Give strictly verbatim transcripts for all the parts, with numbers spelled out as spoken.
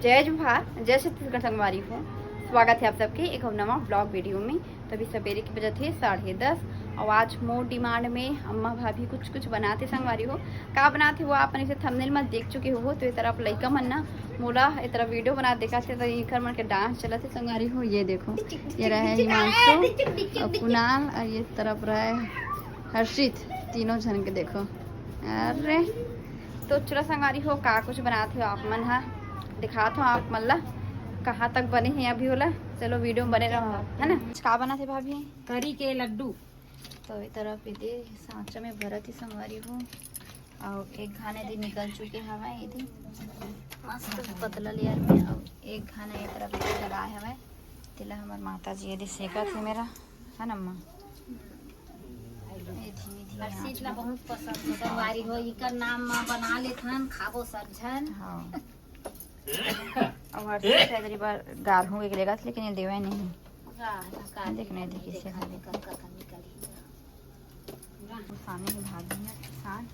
जय जोहार, जय छत्तीसगढ़ संगवारी हो। स्वागत है आप सबके एक अउ नवा ब्लॉग वीडियो में। तो अभी सबेरे के बजत हे साढ़े दस अउ आज मोर डिमांड में अम्मा भाभी कुछ कुछ बनाथे संगवारी हो। का बनाथे वो आप मन इसे थंबनेल में देख चुके हो। तो ये तरफ लइका मन ना मोला ये तरफ वीडियो बना देखा थे, तो इनकर मन के डांस चलत हे संगवारी हो। ये देखो, ये रहे हिमांशु अउ कुणाल अउ ये तरफ रहे हर्षित, तीनों झन के देखो। अरे तो चलो संगवारी हो, का कुछ बनात हो आप मन हा, दिखात हो आप मन ला कहाँ तक बने हे अभी ओला। चलो वीडियो में बने रहो, है ना। आज का बनात हे भाभी? करी के लड्डू। तो ये तरफ ये दे सांचा में भरत ही संगवारी हो, अउ एक घाना ये दे निकल चुके हवय, ये दे मस्त पतला लेयर में, अउ एक घाना ये तरफ ये दे डलाए हवय। तेला हमर माता जी ये दे सेकत हे मेरा, है ना अम्मा? ये धीमे धीमे हर्षित आँच ला में। बहुत पसंद हे संगवारी हो, इकर नाम म बना लेथन, खाबो सब झन। हाँ। अब हर्षित शायद ये बार गारहूँ एक लेगा, लेकिन ये देवे नहीं। गारहूँ का देख नहीं, देख इसे देखा खाली। दे, कब, कब, कब निकली। सामने ही भागी है किसान।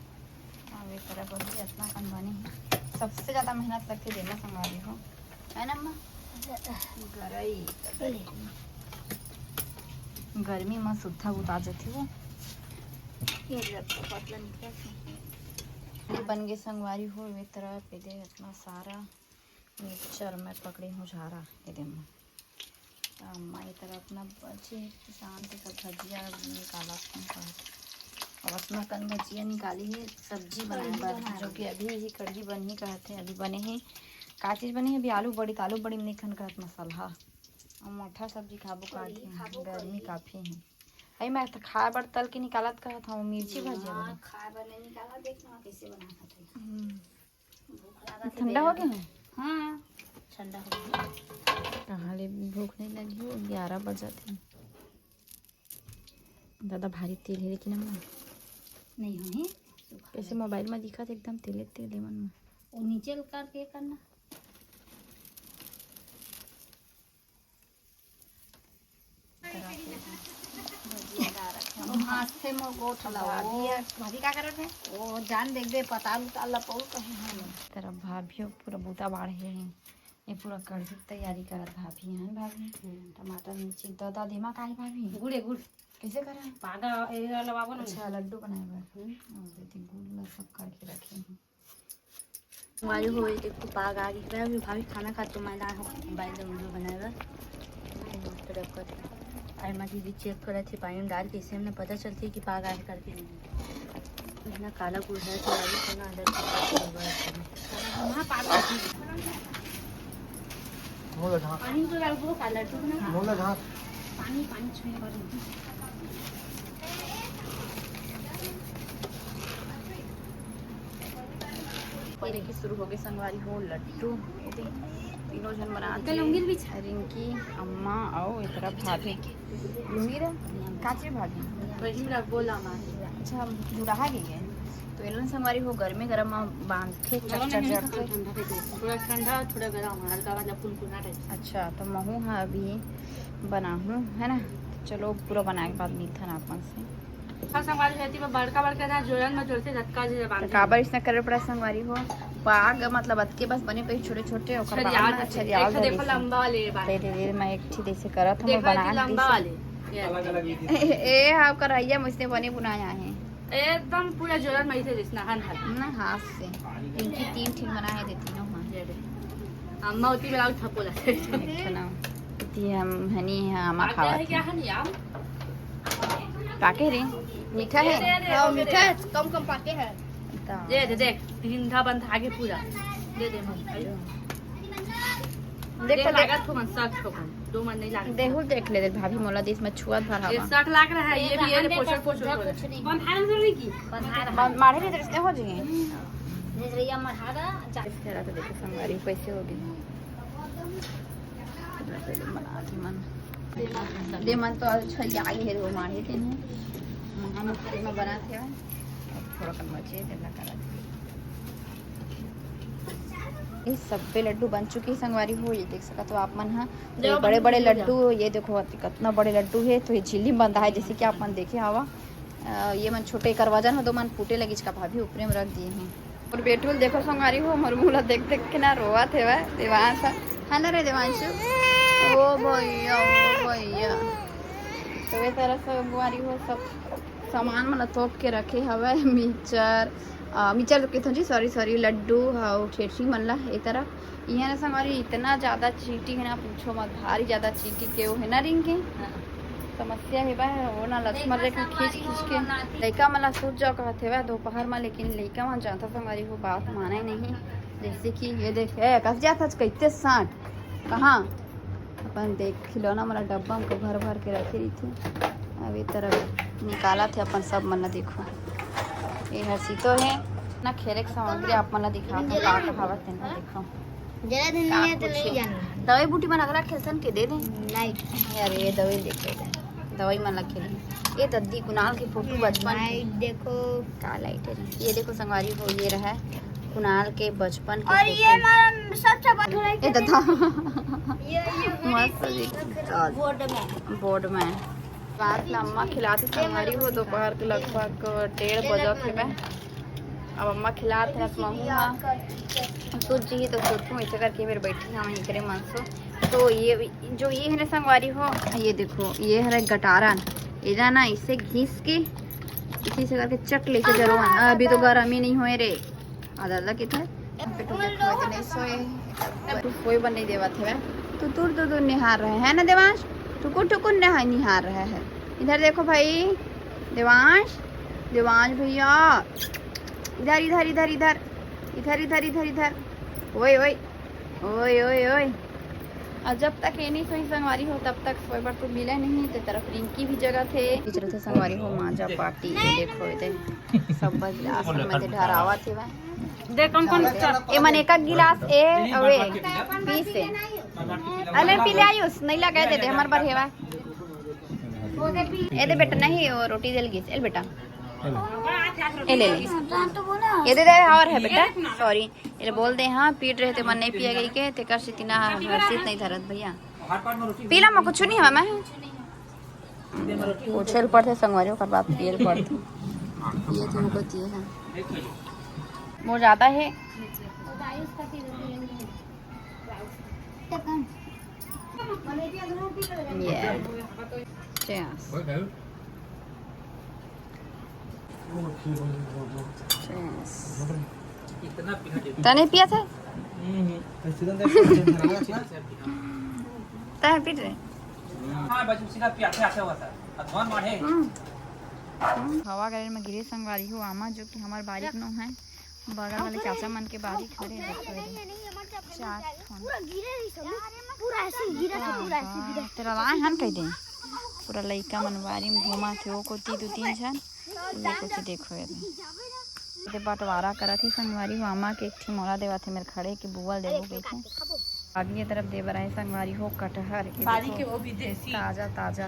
अब एक तरफ अभी इतना कन बने हैं। सबसे ज्यादा मेहनत लगती है देना संगवारी हो, है ना अम्मा? गरई। गर्मी में सुत्था उतार जाती वो। ये लग पतला निकला। ये बन गए संगवारी हो, ये तरफ ये दे इतना सारा मिक्सचर में पकड़ी हूँ झारा, ये दे अम्मा। अम्मा ये तरफ ना बचे किसान के सब भजिया निकाला था। अब अपना कन भजिया निकाली है सब्जी बनाए बर, जो कि अभी ही कढ़ी बनही कहत हे, अभी बने ही। का चीज बने ही? अभी आलू बड़ी, तो आलू बड़ी में नहीं खन कहत मसाला। अब मोटा सब्जी खाबो का कढ़ी खाबो गर्मी कढ़ी। काफी है। अरे मैं तो खाए बर तल के निकालत कहत हूँ, मिर्ची भजिया हाँ, बना। खाए बर नहीं निकाला, देख ना कैसे बना खाते हैं। हम्म। भूख लागत हे ठंडा हो बेरा। गया है? हाँ, ठंडा हो गया। कहाँ ले भूख नहीं लगी हो, ग्यारह बजत हे। दादा भारी तेल है लेकिन अम्मा। नहीं होही। कैसे मोबाइल में दिखा थे एकदम तेले तेले मन में। वो नीचे करके करना। वो हाँसथे मोर गोठ ला, वो भाभी, भाभी का करत हे? वो जान देख दे, पताल उताल ला पउल कहीं हम। तेरा भाभी हो पूरा बूता बाढ़े हे। ये पूरा कढ़ी के तैयारी करत भाभी हे भाभी। हम्म। टमाटर, मिर्ची, दादा दिमाग आहे भाभी। गुड़े गुड़। कैसे करा? पागा, ये लगाबो ना। अच्छा, लड्डू बनाए बर। हम्म। और दीदी गुड़ ला सब करके रखे हैं। वाली हो एक ठो पाग आ गई है। अभी भाभी खाना खा तो मैं ना हो मोबाइल में वीडियो बनाए बर। मस्त रखत है। आई माँ दीदी चेक करत है, पानी में डाल के, इससे हमने पता चलती है कि पाग आए करके नहीं। इतना काला गुड़ है तो अभी तो ना अंदर वहाँ पाग आ गई। मुँह लगा। पानी तो डाल दो, काला तो ना। मुँह लगा। पानी, पानी छुए वाली। बने के शुरू हो गए संगवारी हो लड्डू। ये दे, तीनों जन बनात हे। रिंकी, अम्मा अउ एकरा भाभी। लुंगी रे, काचे भाभी? वही रख बोला माँ। अच्छा, हम जुड़ाहा गई है। तो एलन संगवारी हो गर्मी गरम में बांधथे, चट चट जरथे। ठंडा, थोड़ा ठंडा, थोड़ा गरम, हल्का वाला कुनकुना टाइप। अच्छा, तो महू हा अभी बनाहूँ, है ना? चलो, पूरा बनाए के बाद मिलथन आप मन से। हाँ, संगवारी हो, एती में बड़का बड़का ना जोरन में जोरथे, झटका जे बांधे। काबर इसने करे पड़ा संगवारी हो? पाग मतलब अतके बस बने पई छोटे छोटे, ओकर बाद छरियाल में दे, छरियाल एक ठो दे देखो देथे। लंबा वाले बांधे। दे दे दे, मैं एक ठी जैसे करत हूँ, देखो, बना लंबा वाले। ये ए, ए, ए, हाँ, करैया मुझसे बने बुनाया है। एकदम पूरा जोरन में इसे जैसना हन हन। ना, हाथ से। इनकी तीन ठिन बनाए दे, तीनों हाथ। ये दे। अम्मा होती मेरा थप्पो लगे। एक ठो ना। इति हम हनी है, आमा पाके खावत है क्या है। हनी आम? पाके रे, मीठा है। दे, दे, हाँ, दे, मीठा दे। है, कम कम पाके है। तो दे, दे, देख, ढींढा बंधा आगे पूरा। दे, दे, मन। देख देख, तो देख। लागत हो मन, सच हो मन। दो मन नहीं लागत। देहू देख ले, देख, भाभी मोला देश में छुआ धरा ये बा। सट लाग रहा है, ये भी, ये रे, पोछड़, पोछड़ हो रहा है। कुछ नहीं। बंधा रहा है। बन-, मारे नहीं तो रिश्ते हो जाएंगे। नजरिया मढ़ा रहा, जा। इस तरह तो देखो, संगवारी कैसे हो गई। दे मन तो अच्छा आगे है, वो मारे थे ना। हम खाली में बनाते हैं। अब थोड़ा कम बचे, तेला करा दे। ये सब पे लड्डू बन चुकी है, संगवारी हो। ये देख सकत हो आप मन हा। ये बड़े बड़े लड्डू, ये देखो, कितना बड़े लड्डू है। तो ये झिल्ली में बंधा है, जैसे कि आप मन देखे हवा। अ, ये मन छोटे, एकर वजन हो, तो मन फूटे लगी, इसका भाभी ऊपरे में रख दिए हैं। अउ बेटू ल देखो संगवारी हो, मोर मुंह ला देख देख के ना रोवत हेवय देवांश ह। है ना रे देवांशु? ओ भैया, ओ भैया। तो ये तरह संगवारी हो, सब सामान मन ला तोप के रखे हवय। मिक्सचर, अ, मिक्सचर तो कहिथों जी, सॉरी सॉरी, लड्डू अउ ठेठरी मन ला ए तरह। इहाँ ना संगवारी इतना ज्यादा चींटी हे ना, पूछो मत, भारी ज्यादा चींटी के वो हे ना रिंकी। समस्या हे बा, वो ना लक्ष्मण रेखा खींच खींच के। लइका मन ला सूत जाओ कहत हेवय दोपहर मा, लेकिन लइका मन जानता संगवारी हो, बात माने नहीं। जैसे कि ये देख, ए, कस जात हस, कैते सांट, कहाँ? अपन देख, खिलौना मन ला डब्बा में भर भर के रखे रहिथे। अब ये तरफ निकालत हे अपन सब मन ला, देखो। ये हर सीतो हे ना, खेले के सामग्री आप मन ला दिखात हूँ, का का हवय तेन ला देखो। जरा दिन का नहीं है तो कुछ नहीं हे। जानना। दवाई बूटी मन अगला खेलसन के दे दे। लाइट। अरे ये दवाई देखे दे। दवाई मन ला खेले। ये दद्दी कुणाल की फोटो बचपन की। लाइट देखो। का लाइट है? ये देखो संगवारी हो, ये रहा है कुणाल के बचपन के और ये फोटो। हमारा सबसे बड़ा ए दादा। ये, ये मस्त दिख। बोर्ड में। बोर्ड में। रात ला अम्मा खिलात हे संगवारी हो, दोपहर के लगभग डेढ़ बजत हेवय। अब अम्मा खिलात हे, अब महूं हा सूत जी तो सोचूं, ऐसे करके मेरे बैठी हूँ एकरे मन से। तो ये जो ये है ना संगवारी हो, ये देखो, ये हरे गटारन, एला ना इसे घिस के, इसी से करके चट ले से जरूर। अभी तो गरमी नहीं होए रे। आधा आधा किथे? बेटू देखो, इतने सोए। बेटू सोए बर नहीं देवत हवे। टुकुर टुकुर निहार रहे है ना देवांश? टुकुर टुकुर निहार, निहार रहे है। इधर देखो भाई, देवांश, देवांश भैया, इधर, इधर, इधर, इधर, इधर, इधर, इधर, इधर। ओए, ओए, ओए, ओए, ओए। और जब तक ये नहीं सोई संगवारी हो, तब तक सोए बर तो मिले नहीं। ते तरफ रिंकी भी जगह थे। बीच रथे संगवारी हो, माजा पार्टी, ये देखो, ये दे। सब गिलास मन में ते ढरावत हे बा। देख, कौन, कौन ए मन एक गिलास ए, अवे, पीस ए। अले पी ले आयुष, नहीं लगा दे दे, हमर बर हेवा। ए दे बेटा, नहीं, वो रोटी दे लगी, ए बेटा। ए ले ले। ये दे दे, और है बेटा, सॉरी। ये बोल दे, हाँ, पीट रहे थे, मन नहीं पिया गई के, ते कर सितिना हर्षित नहीं धरत भैया। पीला में कुछ नहीं हवा मैं। उछल पड़थे संगवारी, ओकर बाद पियल पड़थे। ये तो होती है। वो ज्यादा है। ये। Cheers। Cheers। तने पिया था? तने पी रहे? हाँ, बस उसी का पिया था, ऐसा हुआ था। अध्वान मारे। हम्म। हम्म। हवा गरज में गिरे संगवारी हो आमा, जो कि हमार बारीक नो है। बगल वाले चाचा मन के बारी खड़े देखो रे। चार ठन। पूरा गिरे रही सब। पूरा ऐसे गिरा था, पूरा ऐसे गिरा। तेरा राय हन कह दे। पूरा लइका मन बारी में घूमा थे, वो कोती दू तीन झन, ये कोती देखो ये रे। ये बंटवारा करत हे संगवारी हो, आमा के एक ठी मोला देवा थे मेरे खड़े के बुआ ल देबो कहिथे। अभी ये तरफ देवर आए संगवारी हो कटहर, ये बारी देखो, के वो भी देसी। ताजा ताजा।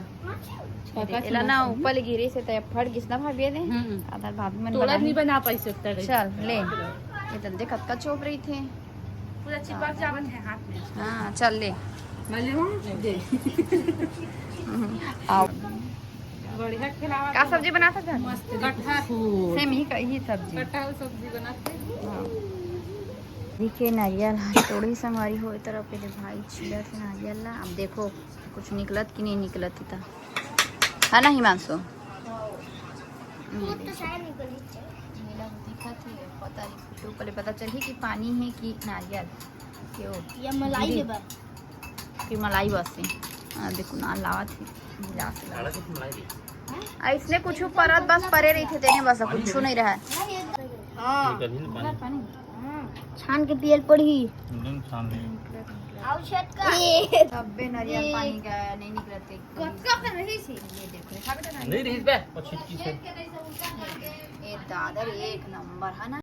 पका एला ना ऊपर ले गिरे से तय फट गिस ना भाभी दे। हम्म। आधार भाभी मन तोला बनाही। नहीं बना पाई सकता है। चल ले, ये तल दे कतका चोप रही थे। पूरा चिपक जावत है हाथ में। हाँ, चल ले। मैं ले हूँ, दे। आओ। बढ़िया खिलावा का तो सब्जी बना सकते हैं? मस्त कटहर। सेम ही का ही सब्जी। कटहर सब्जी बनाते हैं। हाँ। देखिए नारियल आज तोड़ी संगवारी हो, ए तरफ के भाई छीला थे नारियल ला। अब देखो कुछ निकलत कि नहीं निकलत ही था, है ना हिमांशु? वो तो शायद निकल ही जाए। नीला दिखत ही, पता नहीं, तो पहले पता चली कि पानी है कि नारियल। क्यों? या मलाई गिरी। है बा। कि मलाई बस है। हाँ, देखो ना लावत है, गिलास ला। काला कुछ मलाई दी। आ, इसने कुछ परत बस परे रही थे, तेने बस कुछ नहीं रहा है। हाँ। निकल ही नहीं पानी। छान के पियल पड़ी। एकदम छान ले। आओ छत का। ये। अबे नारियल पानी का नहीं निकलते। कतका कर रही थी? ये देखो, देखा बेटा नारियल। नहीं रही बे, और छिटकी से। ये दादा रे, एक नंबर है ना।